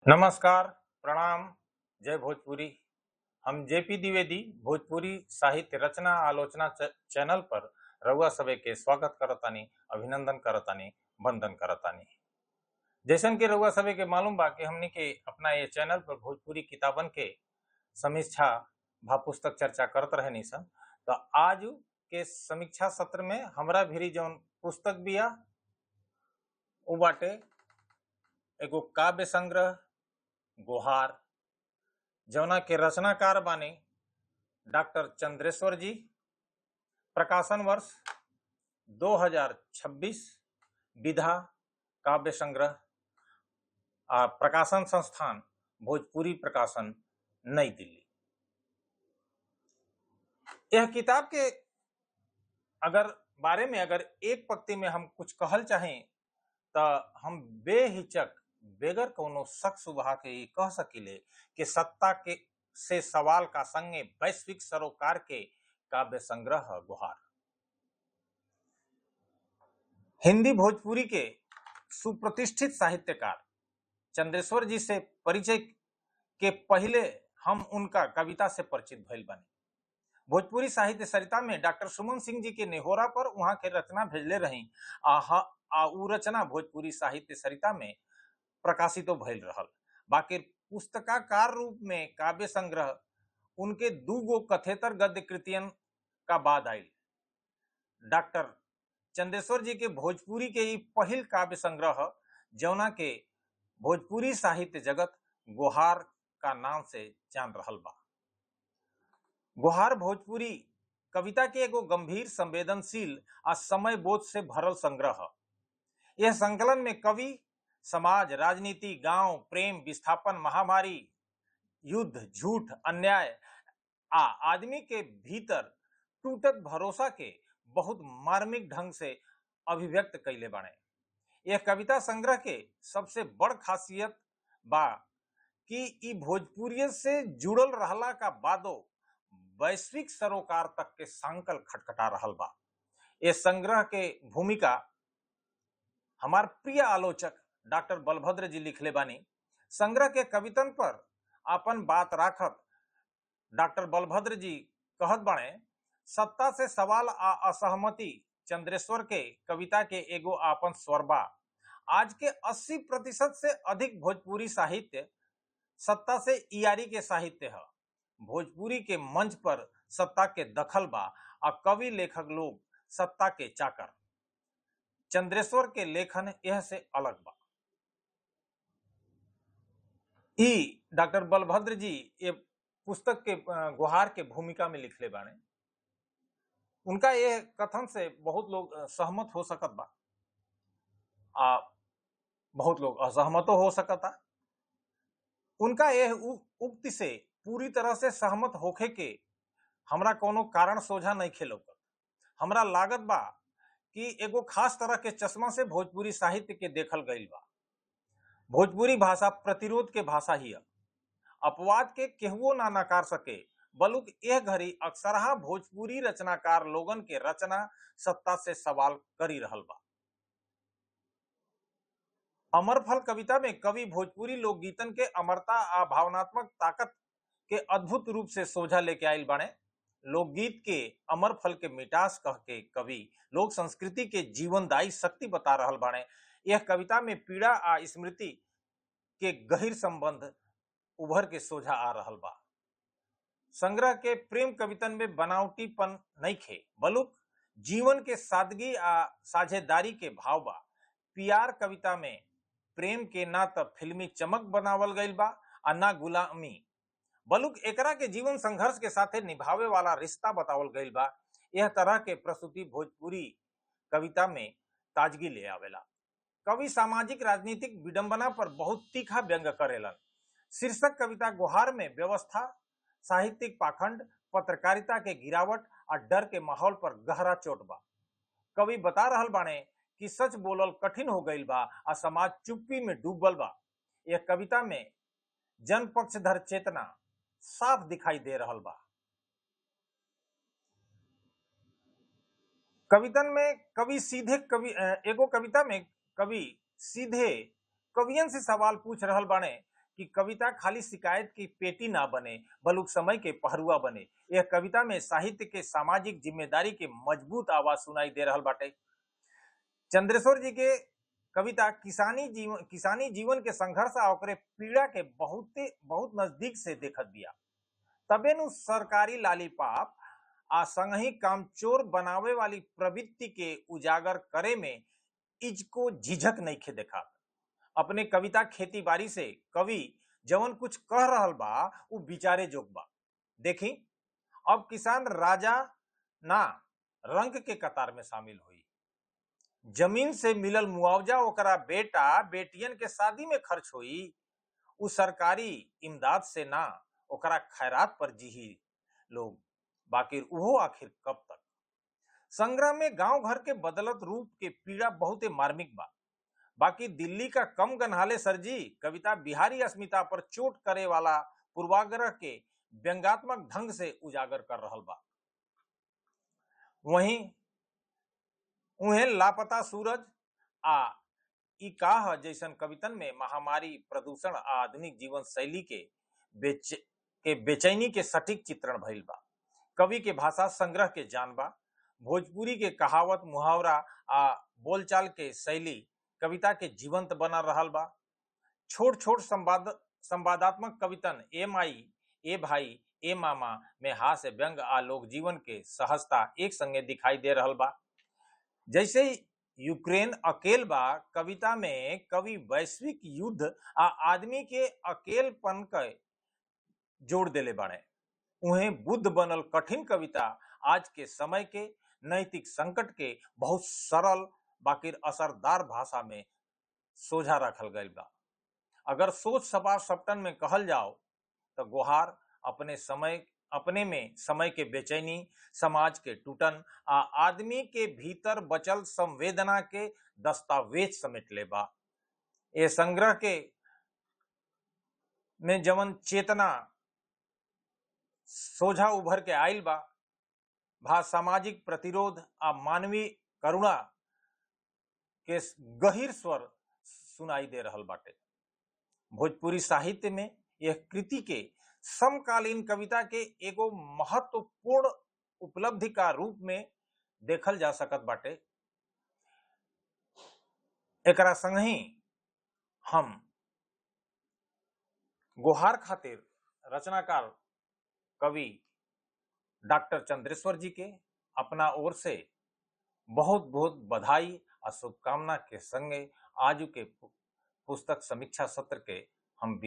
नमस्कार, प्रणाम, जय भोजपुरी। हम जेपी द्विवेदी भोजपुरी साहित्य रचना आलोचना चैनल पर रउआ सभे के स्वागत करतानी, अभिनंदन करतानी, वंदन करतानी। जैसन के रउआ सभे के मालूम बा कि हमनी के अपना ये चैनल पर भोजपुरी किताबन के समीक्षा भा पुस्तक चर्चा करत रहनी सन। तो आज के समीक्षा सत्र में हमरा भिरी जौन पुस्तक बिया उ बाटे एगो काव्य संग्रह गोहार, जौना के रचनाकार बानी डॉक्टर चंद्रेश्वर जी। प्रकाशन वर्ष 2026, विधा काव्य संग्रह आ प्रकाशन संस्थान भोजपुरी प्रकाशन, नई दिल्ली। यह किताब के अगर बारे में अगर एक पंक्ति में हम कुछ कहल चाहें तो हम बेहिचक बेगर कोनो शक सुबहा के ये कह सकीले कि सत्ता के से सवाल का संगे वैश्विक सरोकार के काव्य संग्रह गुहार। हिंदी भोजपुरी के सुप्रतिष्ठित साहित्यकार चंद्रेश्वर जी से परिचय के पहले हम उनका कविता से परिचित भइल बानी। भोजपुरी साहित्य सरिता में डॉक्टर सुमन सिंह जी के नेहोरा पर वहां के रचना भेजले रही आ उ रचना भोजपुरी साहित्य सरिता में प्रकाशितो भइल रहल। बाकी पुस्तकाकार रूप में काव्य संग्रह उनके दूगो कथेतर गद्य कृतियन का बाद आयल। डॉक्टर चंद्रेश्वर जी के भोजपुरी के ई पहिल काव्य संग्रह जौना के भोजपुरी साहित्य जगत गोहार का नाम से जान रहल बा। गोहार भोजपुरी कविता के एगो गंभीर, संवेदनशील आ समय बोध से भरल संग्रह। यह संकलन में कवि समाज, राजनीति, गांव, प्रेम, विस्थापन, महामारी, युद्ध, झूठ, अन्याय आ आदमी के भीतर टूटत भरोसा के बहुत मार्मिक ढंग से अभिव्यक्त कैले बाणे। यह कविता संग्रह के सबसे बड़ खासियत बा कि ई भोजपुरियत से जुड़ल रहला का बादो वैश्विक सरोकार तक के सांकल खटखटा रहल बा। यह संग्रह के भूमिका हमार प्रिय आलोचक डॉक्टर बलभद्र जी लिखले बानी। संग्रह के कवितन पर अपन बात राखत डॉक्टर बलभद्र जी कहत बाणे, सत्ता से सवाल आ असहमति चंद्रेश्वर के कविता के एगो आपन स्वर बा। आज के 80% से अधिक भोजपुरी साहित्य सत्ता से इयारी के साहित्य है। भोजपुरी के मंच पर सत्ता के दखल बा आ कवि लेखक लोग सत्ता के चाकर। चंद्रेश्वर के लेखन यह से अलग बा। ई डॉक्टर बलभद्र जी ये पुस्तक के गुहार के भूमिका में लिखले बाने। उनका यह कथन से बहुत लोग सहमत हो सकत बा आ बहुत लोग असहमतो हो सकता। उनका यह उक्ति से पूरी तरह से सहमत होखे के हमरा कोनो कारण सोझा नहीं खेलौकत। हमरा लागत बा कि एगो खास तरह के चश्मा से भोजपुरी साहित्य के देखल गईल बा। भोजपुरी भाषा प्रतिरोध के भाषा ही है। अपवाद के केहुओ ना नकार सके, बलुक यह घड़ी अक्सरहा भोजपुरी रचनाकार लोगन के रचना सत्ता से सवाल करी रहल बा। अमरफल कविता में कवि भोजपुरी लोकगीतन के अमरता आ भावनात्मक ताकत के अद्भुत रूप से सोझा लेके आयल बाणे। लोकगीत के अमर फल के मिठास कह के कवि लोक संस्कृति के जीवनदायी शक्ति बता रहल बाणे। यह कविता में पीड़ा आ स्मृति के गहिर संबंध उभर के सोझा आ रहल बा। संग्रह के प्रेम कवितन में बनावटीपन नहीं खे, बलुक जीवन के सादगी आ साझेदारी के भाव बा। प्यार कविता में प्रेम के ना त फिल्मी चमक बनावल गईल बा आ ना गुलामी, बलुक एकरा के जीवन संघर्ष के साथे निभावे वाला रिश्ता बतावल गईल बा। यह तरह के प्रस्तुति भोजपुरी कविता में ताजगी ले आवेला। कवि सामाजिक राजनीतिक विडंबना पर बहुत तीखा व्यंग करेलन। शीर्षक कविता गुहार में व्यवस्था, साहित्यिक पाखंड, पत्रकारिता के गिरावट और डर के माहौल पर गहरा चोट बा। कवि बता रहल बाणे कि सच बोलल कठिन हो गईल बा आ समाज चुप्पी में डूबल बा। यह कविता में जन पक्षधर चेतना साफ दिखाई दे रहल बा। कवितन में कवि सीधे कवि एगो कविता में कवि सीधे कवियन से सवाल पूछ रहल बाणे कि कविता खाली शिकायत की पेटी ना बने बल्कि समय के पहरुआ बने। यह कविता में साहित्य के सामाजिक जिम्मेदारी के मजबूत आवाज सुनाई दे रहल बाटे। चंद्रेश्वर जी के कविता किसानी जीवन के संघर्ष आ ओकरे पीड़ा के बहुत नजदीक से देखत दिया। तबे नु सरकारी लालीपाप आ संगही कामचोर बनावे वाली प्रवृत्ति के उजागर करे में इजको झिझक नहीं देखा। अपने कविता खेती बाड़ी से कवि जवन कुछ कह रहल बा उ विचारे जोग बा। देखी अब किसान राजा ना रंग के कतार में शामिल हुई। जमीन से मिलल मुआवजा ओकरा बेटा बेटियन के शादी में खर्च होई। उ सरकारी इमदाद से ना ओकरा खैरात पर जीही लोग, बाकी उहो आखिर कब तक। संग्रह में गांव घर के बदलत रूप के पीड़ा बहुते मार्मिक बा। बाकी दिल्ली का कम गन्हाले सरजी कविता बिहारी अस्मिता पर चोट करे वाला पूर्वाग्रह के व्यंग्यात्मक ढंग से उजागर कर रहल बा। वहीं उन्हें लापता सूरज आ इकाह जैसन कवितन में महामारी, प्रदूषण आ आधुनिक जीवन शैली के बेचैनी के सटीक चित्रण भइल बा। कवि के भाषा संग्रह के जानबा, भोजपुरी के कहावत, मुहावरा आ बोलचाल के शैली कविता के जीवंत बना रहल बा। छोट छोट संवादात्मक कवितन ए माई, ए भाई, ए मामा में हास्य व्यंग आ लोक जीवन के सहजता एक संगे दिखाई दे रहल बा। जैसे यूक्रेन अकेल बा कविता में कवि वैश्विक युद्ध आ आदमी के अकेलपन के जोड़ देले बाड़े। उन्हें बुद्ध बनल कठिन कविता आज के समय के नैतिक संकट के बहुत सरल बाकी असरदार भाषा में सोझा रखल गइल बा। अगर सोच सपा सपटन में कहल जाओ तो गुहार अपने में समय के बेचैनी, समाज के टूटन आ आदमी के भीतर बचल संवेदना के दस्तावेज समेट ले बा। ये संग्रह के में जवन चेतना सोझा उभर के आयल बा भा सामाजिक प्रतिरोध आ मानवीय करुणा के गहीर स्वर सुनाई दे रहल बाटे। भोजपुरी साहित्य में यह कृति के समकालीन कविता के एगो महत्वपूर्ण उपलब्धि का रूप में देखल जा सकत बाटे। एकरा संगही हम गुहार खातिर रचनाकार कवि डॉक्टर चंद्रेश्वर जी के अपना ओर से बहुत बहुत बधाई और शुभकामना के संगे आज के पुस्तक समीक्षा सत्र के हम